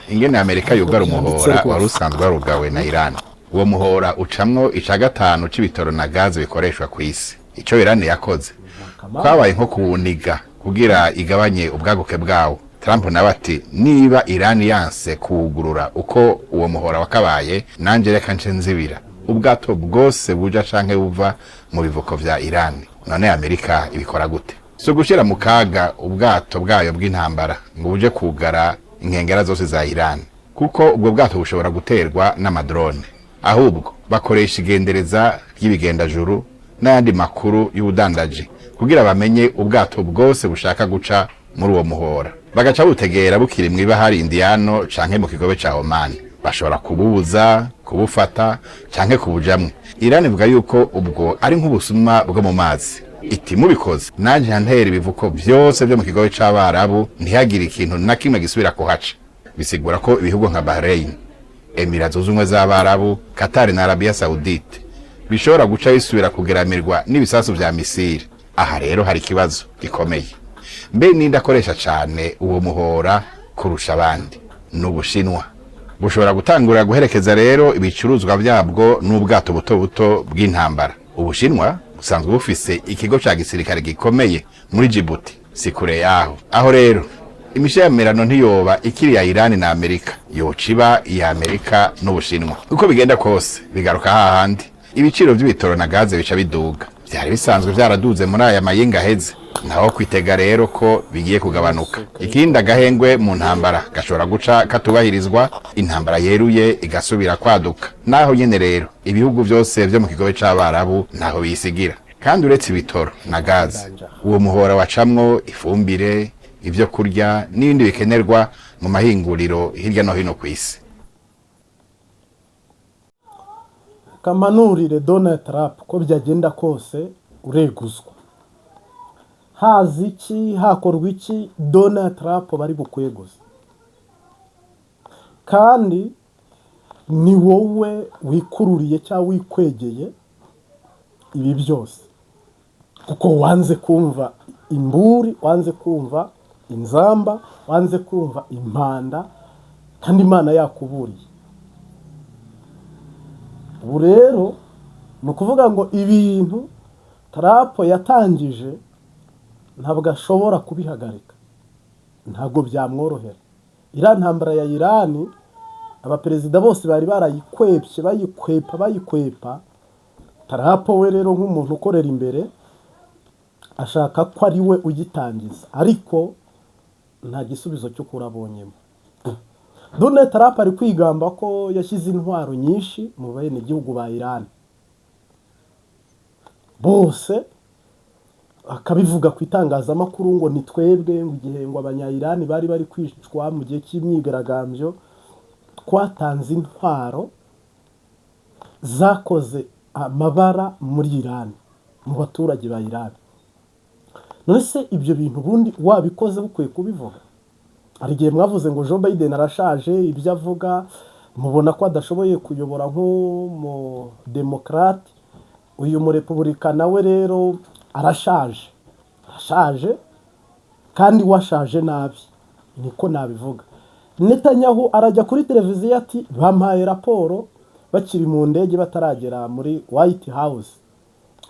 Ingene Amerika yugara Byanditse umuhora wari rwose. usanzwe warugawe na Iran. Uwo muhora ucamwo ica gatanu c'ibitoro na gaze bikoreshwa ku isi. Ico Iran yakoze kwabaye nko kuwuniga kugira igabanye ubwaguke bwawo. Trump nawe ati: "Niba Iran yanse kuwugurura uko uwo muhora wakabaye, nanje reka nce nzibira ubwato bwose buja canke buva mu bivuko vya Iran." None Amerika ibikora gute? Si ugushira mu kaga ubwato bwayo bw'intambara ngo buje kugara inkengera zose za Iran, kuko ubwo bwato bushobora guterwa n'amadrone. Ahubwo bakoresha igendereza ry'ibigendajuru n'ayandi makuru y'ubudandaji kugira bamenye ubwato bwose bushaka guca muri uwo muhora, bagaca butegera bukiri mw'ibahari Indiyano canke mu kigobe ca Oman. Bashobora kububuza kubufata canke kubujamwo. Iran ivuga yuko ubwo ari nk'ubusuma bwo mu mazi. Iti: "Mubikoze, nanje ntera ibivuko vyose vyo mu kigobe c'Abarabu, ntihagire ikintu na kimwe gisubira kuhaca." Bisigura ko ibihugu nka Bahrain, Emira Zunze Ubumwe z'Abarabu, Qatar na Arabia Saudite bishobora guca bisubira kugeramirwa n'ibisasu vya misile. Aha rero hari ikibazo gikomeye. Mbe ninde akoresha cane uwo muhora kurusha abandi? Ni Ubushinwa. Bushobora gutangura guherekeza rero ibicuruzwa vyabwo n'ubwato buto buto bw'intambara. Ubushinwa busanzwe bufise ikigo ca gisirikare gikomeye muri Djibouti, si kure yaho. Aho rero imishamirano ntiyoba ikiri ya Irani na Amerika, yoca iba iya Amerika n'Ubushinwa. Uko bigenda kose, bigaruka hahandi: ibiciro vy'ibitoro na gaze bica biduga. Vyari bisanzwe vyaraduze muri aya mayinga aheze, naho kwitega rero ko bigiye kugabanuka. Ikindi, agahengwe mu ntambara gashobora guca katubahirizwa, intambara yeruye igasubira kwaduka. Naho nyene rero ibihugu vyose vyo mu kigobe c'Abarabu ntaho bisigira. Kandi uretse ibitoro na gaze, uwo muhora wacamwo ifumbire, ibyo kurya n'ibindi bikenerwa mu mahinguriro hirya no hino ku isi. Kamanurire Donald Trump ko byagenda kose ureguzwa. Haza iki, hakorwa iki, Donald Trump bari bukweguze, kandi ni wowe wikururiye cyangwa wikwegeye ibi byose, kuko wanze kumva imburi, wanze kumva inzamba, wanze kumva impanda, kandi Imana yakuburiye. Ubu rero ni ukuvuga ngo ibintu Trump yatangije ntabwo ashobora kubihagarika, ntabwo byamworohera. Iriya ntambara ya Irani, abaperezida bose bari barayikwepye, bayikwepa, bayikwepa. Trump we rero, nk'umuntu ukorera imbere, ashaka ko ari we ugitangiza, ariko nta gisubizo cy'ukuri abonyemo. Donald Trump ari kwigamba ko yashyize intwaro nyinshi mu benegihugu ba Iran bose, akabivuga ku itangazamakuru ngo ni twebwe, ngo igihe ngo Abanya-Iran bari kwicwa mu gihe cy'imyigaragambyo, twatanze intwaro zakoze amabara muri Iran, mu baturage ba Iran. None se ibyo bintu ubundi wabikoze bukwiye kubivuga? Hari igihe mwavuze ngo Joe Biden arashaje, ibyo avuga mubona ko adashoboye kuyobora nk'umudemokarate. Uyu murepubulika nawe rero arashaje, arashaje kandi washaje nabi, niko nabivuga. Netanyahu arajya kuri televiziyo ati: "Bampaye raporo bakiri mu ndege, bataragera muri White House,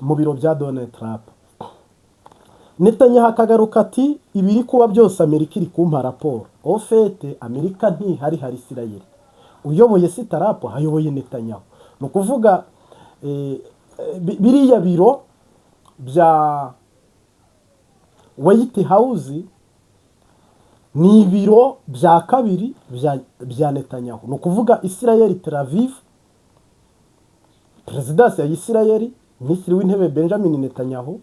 mu biro bya Donald Trump." Netanyahu akagaruka ati: "Ibiri kuba byose Amerika iri kumpa raporo." Au fait, Amerika ntihari, hari Isirayeli. Uyoboye si Trump, hayoboye Netanyahu. Ni ukuvuga biriya biro bya White House ni ibiro bya kabiri bya Netanyahu. Ni ukuvuga Isirayeli, Tel Aviv, perezidansi ya Isirayeli, Minisitiri w'Intebe Benjamin Netanyahu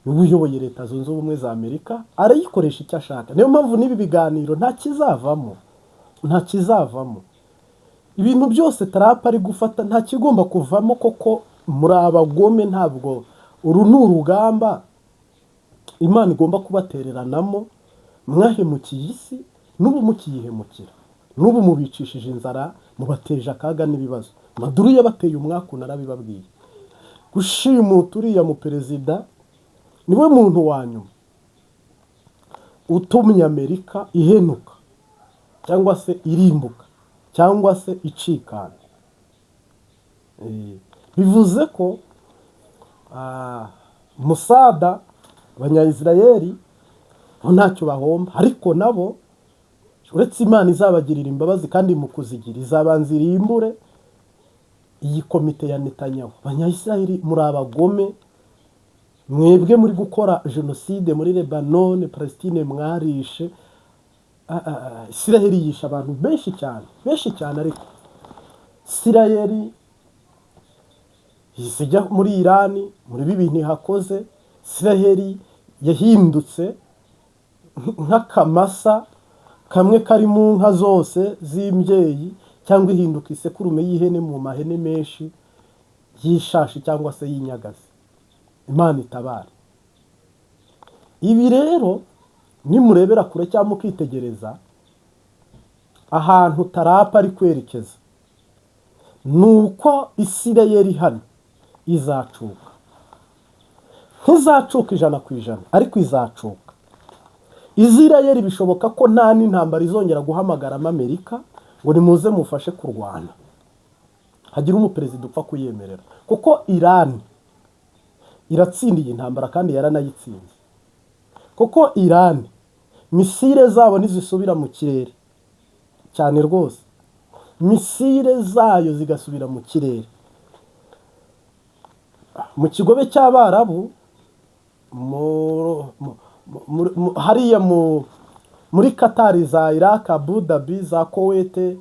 niwe uyoboye Leta Zunze Ubumwe za Amerika, arayikoresha icyo ashaka. Niyo mpamvu n'ibi biganiro nta kizavamo, nta kizavamo. Ibintu byose Trump ari gufata nta kigomba kuvamo, koko muri abagome. Ntabwo uru ni urugamba Imana igomba kubatereranamo. Mwahemukiye isi, n'ubu mukiyihemukira, n'ubu mubicishije inzara, mubateje akaga n'ibibazo. Maduro yabateye umwaku, narabibabwiye. Gushimuta uriya muperezida, niwe muntu wa nyuma utumye Amerika ihenuka. cyangwa se irimbuka cyangwa se icikana. Bivuze ko musada Abanyayisirayeli bo ntacyo bahomba, ariko nabo uretse Imana izabagirira imbabazi, kandi mu kuzigira izabanza irimbure iyi komite ya Netanyahu. Abanyayisirayeli, muri abagome mwebwe, muri gukora jenoside muri Lebanone, Palestine, mwarishe. Isirayeli yishe abantu benshi cyane, benshi cyane, ariko Isirayeli ihise ijya muri Irani muri ibi bintu ihakoze. Isirayeli yahindutse nk'akamasa kamwe kari mu nka zose z'imbyeyi, cyangwa ihinduka isekurume y'ihene mu mahene menshi y'ishashi cyangwa se y'inyagazi. Imana itabare. Ibi rero nimurebera kure cyangwa mukitegereza ahantu Trump ari kwerekeza, ni uko Isirayeli hano izacuka. Ntizacuka 100%, ariko izacuka. Isirayeli bishoboka ko nta n'intambara izongera guhamagaramo Amerika ngo nimuze mufashe kurwana, hagira umuperezida upfa kuyemerera, kuko Irani iratsinda iyi ntambara kandi yaranayitsinze, kuko Irani missile zabo ntizisubira mu kirere cyane rwose, missile zayo zigasubira mu kirere mu Kigobe cy'Abarabu, hariya muri Katari, za Iraq, Abu Dhabi, za Kuwait,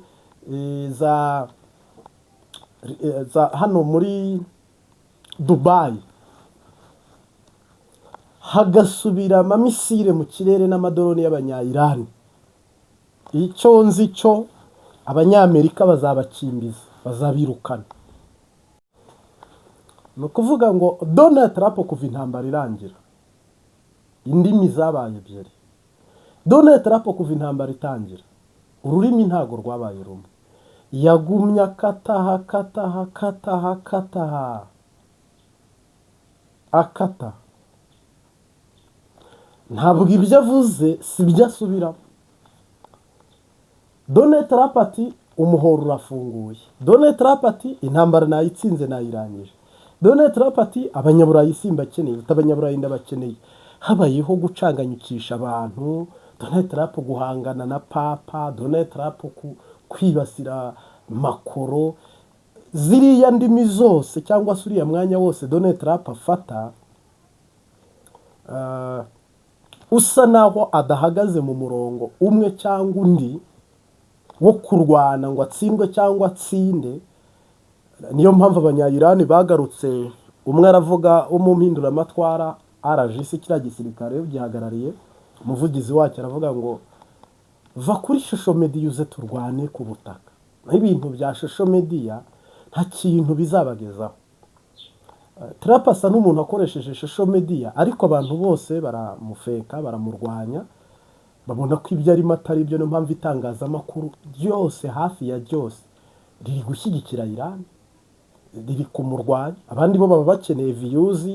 za hano muri Dubayi, hagasubira amamissile mu kirere n'amadrone y'Abanyayirani. Icyo nzi cyo, Abanyamerika bazabakimbiza, bazabirukana. Ni ukuvuga ngo Donald Trump, kuva intambara irangira, indimi zabaye ebyiri. Donald Trump kuva intambara itangira, ururimi ntabwo rwabaye rumwe. Yagumye akataha, akataha, akataha, akataha, akata. Ntabwo ibyo avuze si byo asubiramo. Donald Trump ati: "Umuhoro urafunguye." Donald Trump ati: "Intambara nayitsinze, nayirangije." Donald Trump ati: "Abanyaburayi simbakeneye, Abanyaburayi ndabakeneye." Habayeho gucanganyukisha abantu. Donald Trump guhangana na Papa, Donald Trump kwibasira Macron, ziriya ndimi zose cyangwa se uriya mwanya wose Donald Trump afata, usa naho adahagaze mu murongo umwe cyangwa undi wo kurwana ngo atsindwe cyangwa atsinde. Niyo mpamvu Abanyayirani bagarutse. Umwe aravuga wo mu mpinduramatwara RGC, kiriya gisirikare gihagarariye, umuvugizi wacyo aravuga ngo: "Va kuri social media, uze turwane ku butaka." Naho ibintu bya social media nta kintu bizabagezaho. Trump asa n'umuntu wakoresheje social media, ariko abantu bose baramufeka, baramurwanya, babona ko ibyo arimo atari byo. Niyo mpamvu itangazamakuru ryose, hafi ya ryose, riri gushyigikira Iran, riri kumurwanya. Abandi bo baba bakeneye views,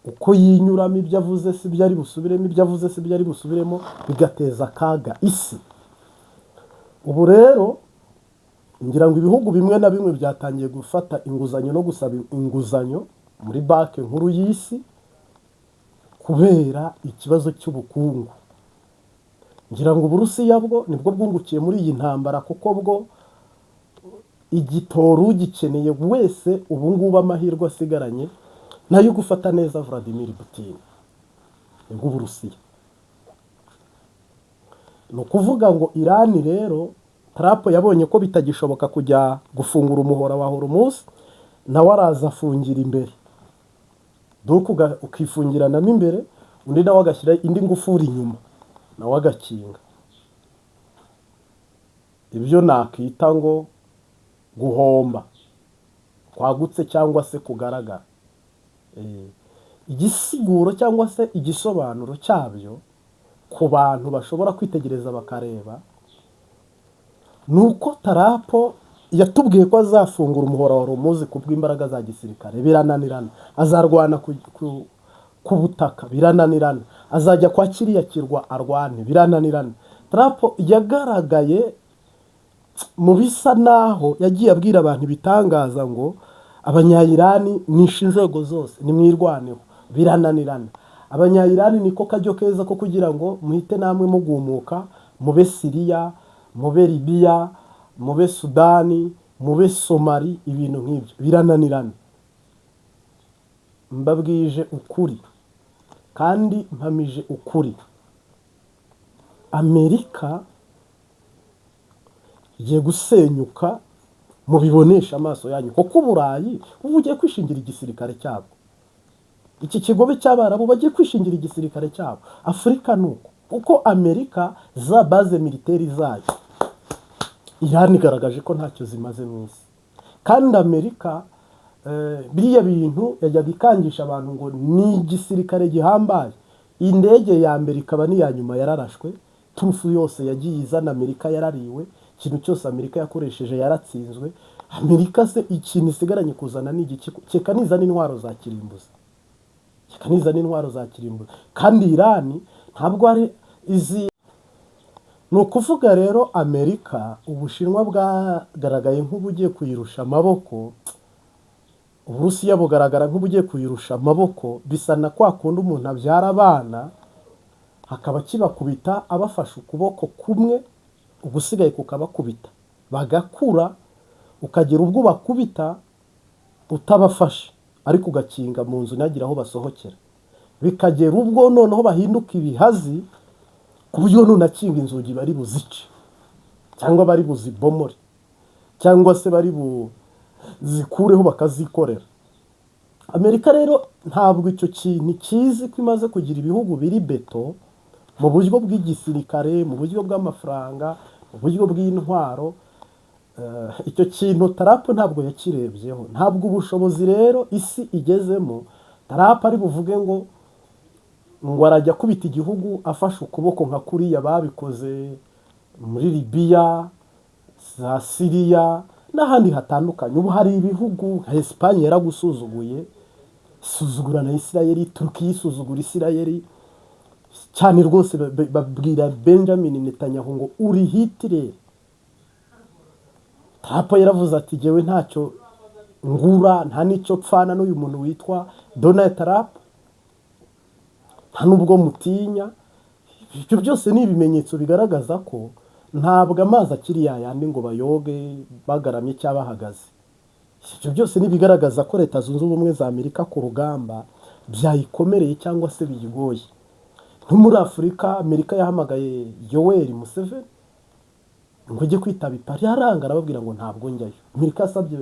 uko yinyuramo, ibyo avuze si byo ari busubiremo, ibyo avuze si byo ari busubiremo, bigateza akaga isi. Ubu rero ngira ngo ibihugu bimwe na bimwe byatangiye gufata inguzanyo no gusaba inguzanyo muri Banki Nkuru y'Isi kubera ikibazo cy'ubukungu. Ngira ngo Uburusiya bwo nibwo bwungukiye muri iyi ntambara, kuko bwo igitoro ugikeneye wese ubu ngubu amahirwe asigaranye nayo gufata neza Vladimir Putin nibwo Uburusiya. Ni ukuvuga ngo Irani rero, Trump yabonye ko bitagishoboka kujya gufungura umuhora wa Hormuz, nawe araza afungira imbere, donc ukifungiranamo imbere, undi nawe agashyira indi ngufuri inyuma, nawe agakinga. Ibyo nakita ngo guhomba kwagutse cyangwa se kugaragara. Igisiguro cyangwa se igisobanuro cyabyo ku bantu bashobora kwitegereza bakareba, ni uko Trump yatubwiye ko azafungura umuhora wa Hormuz ku bw'imbaraga za gisirikare, birananirana. Azarwana ku butaka, birananirana. Azajya kwa kiriya kirwa arwane, birananirana. Trump yagaragaye mu bisa naho yagiye abwira abantu ibitangaza ngo Abanyayirani nishe inzego zose, nimwirwaneho, birananirana. Abanyayirani niko kajyo keza ko kugira ngo muhite namwe mugumuka, mube Siriya, mube Libiya, mube Sudani, mube Somali, ibintu nk'ibyo birananirana. Mbabwije ukuri kandi mpamije ukuri, Amerika igiye gusenyuka, mubibonesha amaso yanyu, kuko Uburayi ubu bugiye kwishingira igisirikare cyabwo. Iki kigobe cy'Abarabu bagiye kwishingira igisirikare cyabo. Afurika ni uko, kuko Amerika za base militaire zayo, Irani igaragaje ko ntacyo zimaze mu isi. Kandi Amerika biriya bintu yajyaga ikangisha abantu ngo ni igisirikare gihambaye, indege ya mbere ikaba n'iya nyuma yararashwe. Turufu yose yagiye izana Amerika yarariwe, ikintu cyose Amerika yakoresheje yaratsinzwe. Amerika se ikintu isigaranye kuzana ni igiki? Keka nizana intwaro za kirimbuzi, keka nizana intwaro za kirimbuzi. Kandi Irani ntabwo ari izi. Ni ukuvuga rero Amerika, Ubushinwa bwagaragaye nk'ubugiye kuyirusha amaboko, Uburusiya bugaragara nk'ubugiye kuyirusha amaboko. Bisa na kwa kundi umuntu abyara abana hakaba kibakubita abafashe ukuboko kumwe, ugusigaye kukabakubita, bagakura, ukagera ubwo bakubita utabafashe ariko ugakinga mu nzu ntihagire aho basohokera, bikagera ubwo noneho bahinduka ibihazi ku buryo nunakinga inzugi bari buzice cyangwa bari buzibomore cyangwa se bari buzikureho bakazikorera. Amerika rero ntabwo icyo kintu kizi ko imaze kugira ibihugu biri beto mu buryo bw'igisirikare, mu buryo bw'amafaranga, mu buryo bw'intwaro. Icyo kintu Trump ntabwo yakirebyeho. Ntabwo ubushobozi rero isi igezemo Trump ari buvuge ngo arajya akubita igihugu afashe ukuboko nka kuriya babikoze muri Libiya, za Siriya n'ahandi hatandukanye. Ubu hari ibihugu nka Esipanye yaragusuzuguye, isuzugura na Isirayeli, Turukiya isuzugura Isirayeli cyane rwose. Babwira Benjamin Netanyahu ngo uri Hitler. Trump yaravuze ati jyewe ntacyo ngura, nta n'icyo pfana n'uyu muntu witwa Donald Trump, nta n'ubwo mutinya. Ibyo byose ni ibimenyetso bigaragaza ko ntabwo amazi akiri yayandi ngo bayoge bagaramye cyangwa bahagaze. Ibyo byose ni ibigaragaza ko Leta Zunze Ubumwe za Amerika ku rugamba byayikomereye cyangwa se biyigoye. Nko muri Afurika, Amerika yahamagaye Yoweri Museveni ngo ujye kwitaba i Paris, aranga, arababwira ngo ntabwo njyayo. Amerika yasabye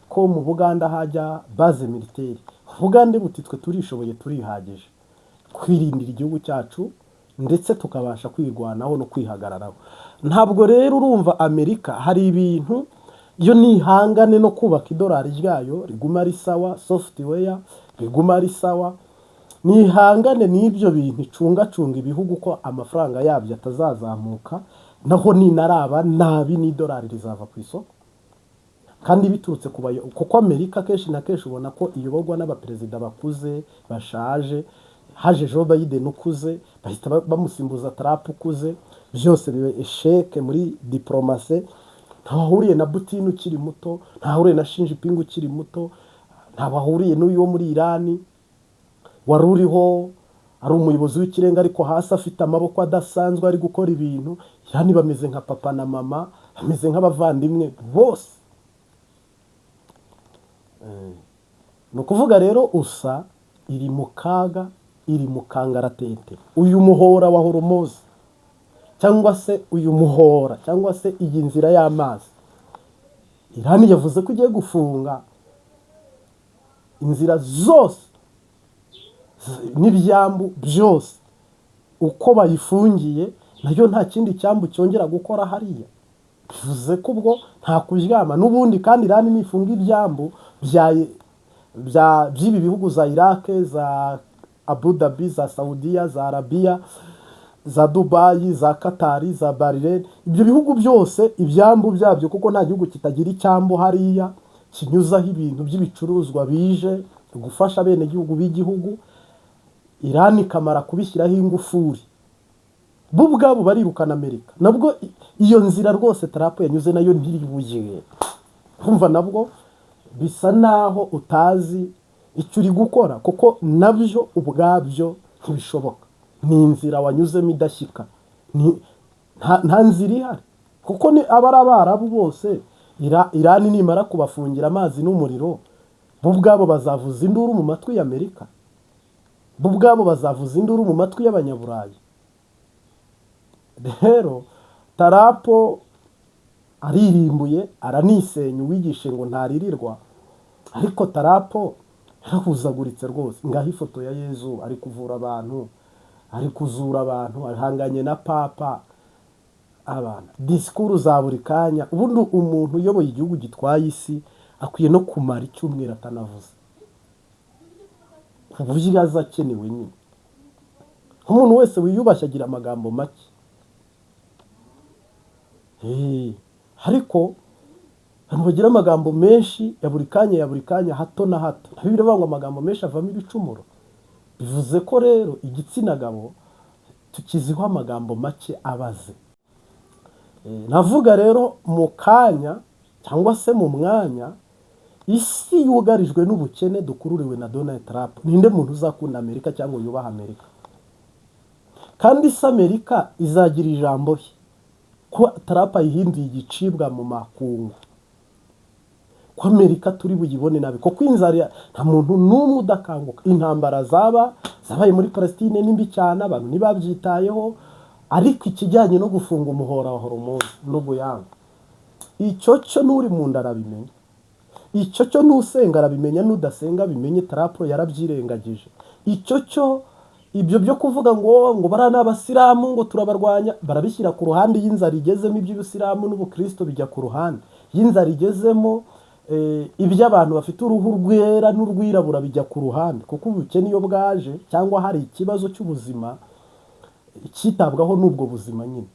ko mu Buganda hajya base militaire, Ubugande buti twe turishoboye, turihagije kwirindira igihugu cyacu ndetse tukabasha kwirwanaho no kwihagararaho. Ntabwo rero urumva Amerika hari ibintu yo nihangane no kubaka idolari ryayo riguma ari sawa, software riguma ari sawa, nihangane n'ibyo bintu, icungacunga ibihugu ko amafaranga yabyo atazazamuka. Naho ninaraba nabi n'idolari rizava ku isoko, kandi biturutse ku bayo, kuko Amerika kenshi na kenshi ubona ko iyoborwa n'abaperezida bakuze bashaje. Haje Joe Biden ukuze, bahita bamusimbuza Trump ukuze, byose biba échec muri diplomatie. Ntaho ahuriye na Putin ukiri muto, ntaho ahuriye na Xi Jinping ukiri muto, ntaho ahuriye n'uyu wo muri Irani wari uriho ari umuyobozi w'ikirenga ariko hasi afite amaboko adasanzwe ari gukora ibintu. Irani bameze nka papa na mama, bameze nk'abavandimwe bose. Ni ukuvuga rero USA iri mu kaga, iri mu kangaratete. Uyu muhora wa Hormuz cyangwa se uyu muhora cyangwa se iyi nzira y'amazi, Irani yavuze ko igiye gufunga inzira zose n'ibyambu byose. Uko bayifungiye nayo nta kindi cyambu cyongera gukora hariya, bivuze ko ubwo nta kuryama n'ubundi. Kandi Irani nifunga ibyambu by'ibi bihugu, za Iraq, za Abu Dhabi, za Saudiya, za Arabiya, za Dubayi, za Katari, za Bahrain, ibyo bihugu byose ibyambu byabyo, kuko nta gihugu kitagira icyambu hariya kinyuzaho ibintu by'ibicuruzwa bije gufasha abenegihugu b'igihugu, Irani ikamara kubishyiraho ingufuri. Bo ubwabo barirukana Amerika. Nabwo iyo nzira rwose Trump yanyuze nayo ntiribuye. Kumva nabwo bisa naho utazi icyo uri gukora, kuko nabyo ubwabyo ntibishoboka. Ni inzira wanyuzemo idashyika. Nta nzira ihari, kuko ni abari Abarabu bose. Irani nimara kubafungira amazi n'umuriro, bo ubwabo bazavuza induru mu matwi y'Amerika, bo ubwabo bazavuza induru mu matwi y'Abanyaburayi. Rero Trump aririmbuye, aranisenya. Uwigishe ngo ntaririrwa, ariko Trump yarahuzaguritse rwose. Ngaho ifoto ya Yezu, ari kuvura abantu, ari kuzura abantu, ahanganye na Papa, abana disikuru za buri kanya. Ubundi umuntu uyoboye igihugu gitwaye isi akwiye no kumara icyumweru atanavuze, ku buryo aza akenewe nyine. Nk'umuntu wese wiyubashye agira amagambo make. Ariko abantu bagira amagambo menshi ya buri kanya, ya buri kanya, hato na hato, na Bibiliya ivuga ngo amagambo menshi avamo ibicumuro. Bivuze ko rero igitsina gabo tukiziho amagambo make abaze. Navuga rero mu kanya cyangwa se mu mwanya isi yugarijwe n'ubukene dukururiwe na Donald Trump, ninde muntu uzakunda Amerika cyangwa yubaha Amerika? Kandi se Amerika izagira ijambo he ko Trump ayihinduye igicibwa mu makungu? Ko Amerika turi buyibone nabi, kuko inzara, nta muntu n'umwe udakanguka. Intambara zaba zabaye muri Palestine ni mbi cyane, abantu ntibabyitayeho, ariko ikijyanye no gufunga umuhora wa Hormuz n'ubuyanga, icyo cyo n'uri mu nda arabimenya, icyo cyo n'usenga arabimenya, n'udasenga abimenye. Trump yarabyirengagije icyo cyo. Ibyo byo kuvuga ngo bariya ni Abasilamu, ngo turabarwanya, barabishyira ku ruhande. Iyo inzara igezemo, iby'Ubusilamu n'Ubukristo bijya ku ruhande. Iyo inzara igezemo, iby'abantu bafite uruhu rwera n'urwirabura bijya ku ruhande, kuko ubukene iyo bwaje cyangwa hari ikibazo cy'ubuzima, icyitabwaho n'ubwo buzima nyine.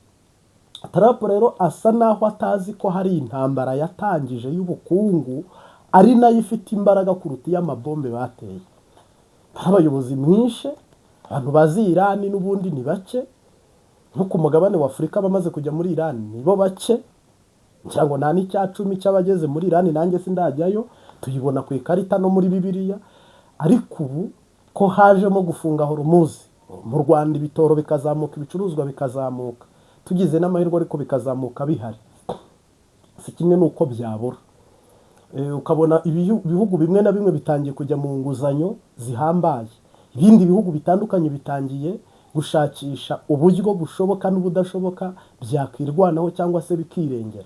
Trump rero asa naho atazi ko hari intambara yatangije y'ubukungu, ari nayo ifite imbaraga kuruta iy'amabombe bateye. Hari abayobozi mwishe, abantu bazi Irani n'ubundi ni bake. Nko ku mugabane wa Afurika, abamaze kujya muri Irani nibo bake, ngira ngo nta n'icya cumi cy'abageze muri Irani. Nanjye sindajyayo, tuyibona ku ikarita no muri Bibiliya. Ariko ubu ko hajemo gufunga Hormuz, mu Rwanda ibitoro bikazamuka, ibicuruzwa bikazamuka, tugize n'amahirwe ariko bikazamuka bihari, si kimwe n'uko byabura. Ukabona ibihugu bimwe na bimwe bitangiye kujya mu nguzanyo zihambaye, ibindi bihugu bitandukanye bitangiye gushakisha uburyo bushoboka n'ubudashoboka byakwirwanaho cyangwa se bikirengera.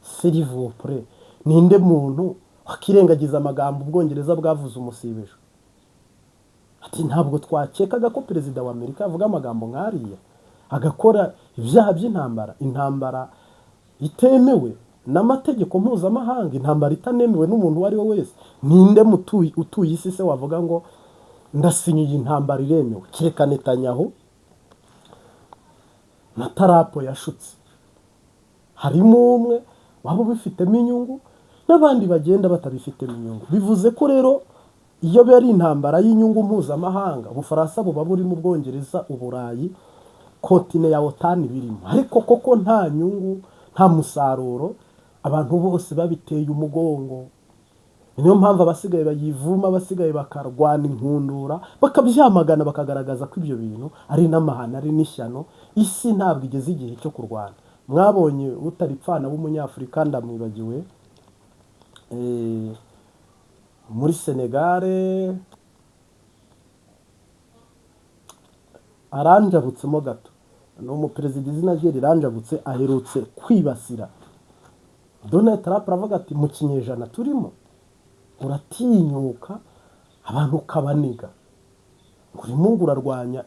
S'il vous plaît, ninde muntu wakirengagiza amagambo Ubwongereza bwavuze umusibejo, ati: "Ntabwo twakekaga ko perezida wa Amerika avuga amagambo nk'ariya, agakora ibyaha by'intambara, intambara itemewe n'amategeko mpuzamahanga, intambara itanemewe n'umuntu uwo ari we wese"? Ninde utuye isi se wavuga ngo ndasinye, iyi ntambara iremewe, kereka Netanyahu na Trump yashutse? Harimo umwe waba ubifitemo inyungu n'abandi bagenda batabifitemo inyungu. Bivuze ko rero iyo ari intambara y'inyungu mpuzamahanga, Ubufaransa buba burimo, Ubwongereza, Uburayi, continent ya OTAN birimo. Ariko koko nta nyungu, nta musaruro, abantu bose babiteye umugongo. Niyo mpamvu abasigaye bayivuma, abasigaye bakarwana inkundura, bakabyamagana, bakagaragaza ko ibyo bintu ari n'amahano, ari n'ishyano. Isi ntabwo igeze igihe cyo kurwana. Mwabonye utaripfana w'Umunyafurika, ndamwibagiwe, muri Senegare, aranjabutsemo gato, ni umuperezida, izina rye riranjabutse, aherutse kwibasira Donald Trump, aravuga ati: "Mu kinyejana turimo uratinyuka abantu ukabaniga, ngo urimo ngo urarwanya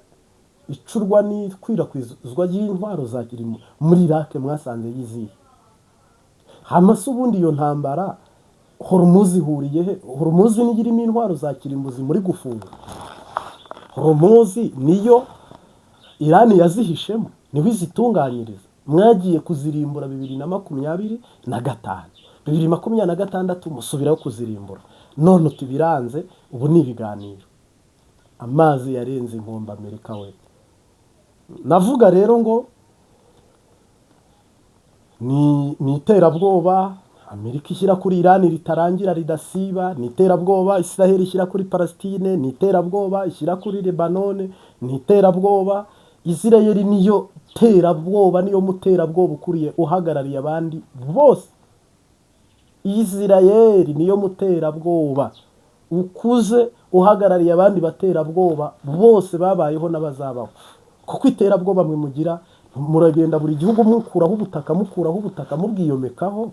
icurwa n'ikwirakwizwa ry'intwaro za kirimbuzi muri Iraq, mwasanze yizihe?" Hama se ubundi iyo ntambara Hormuz ihuriye he? Hormuz niyo irimo intwaro za kirimbuzi muri gufunga. Hormuz niyo Irani yazihishemo, niho izitunganyiriza. Mwagiye kuzirimbura 2025, 2026 musubiraho kuzirimbura, none uti biranze, ubu ni ibiganiro. Amazi yarenze inkombe, Amerika we. Navuga rero ngo ni iterabwoba Amerika ishyira kuri Irani ritarangira, ridasiba. Ni iterabwoba Israel ishyira kuri Palestine, ni iterabwoba ishyira kuri Lebanone, ni iterabwoba. Israel niyo terabwoba, niyo muterabwoba ukuriye, uhagarariye abandi bose. Israel niyo muterabwoba ukuze, uhagarariye abandi baterabwoba bose babayeho n'abazabaho, kuko iterabwoba mwe mugira, muragenda buri gihugu mukuraho ubutaka, mukuraho ubutaka, mubwiyomekaho,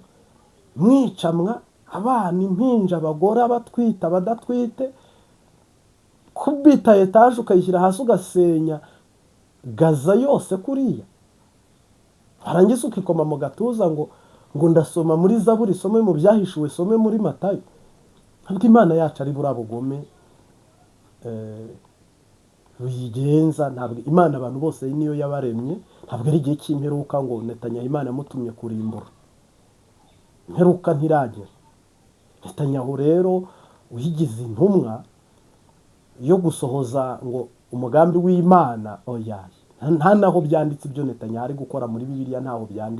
mwicamwa abana, impinja, abagore, abatwite, abadatwite. Kubita etaje ukayishyira hasi, ugasenya Gaza yose kuriya, warangiza ukikoma mu gatuza ngo ndasoma muri Zaburi, some mu Byahishuwe, some muri Matayo. Ntabwo Imana yacu ari buriya bugome buyigenza. Ntabwo Imana, abantu bose niyo yabaremye. Ntabwo ari igihe cy'imperuka ngo Netanyahu Imana yamutumye kurimbura. Imperuka ntiragera. Netanyahu rero uyigize intumwa yo gusohoza ngo umugambi w'Imana, oya, nta naho byanditse ibyo Netanyahu ari gukora muri Bibiliya, ntaho byanditse.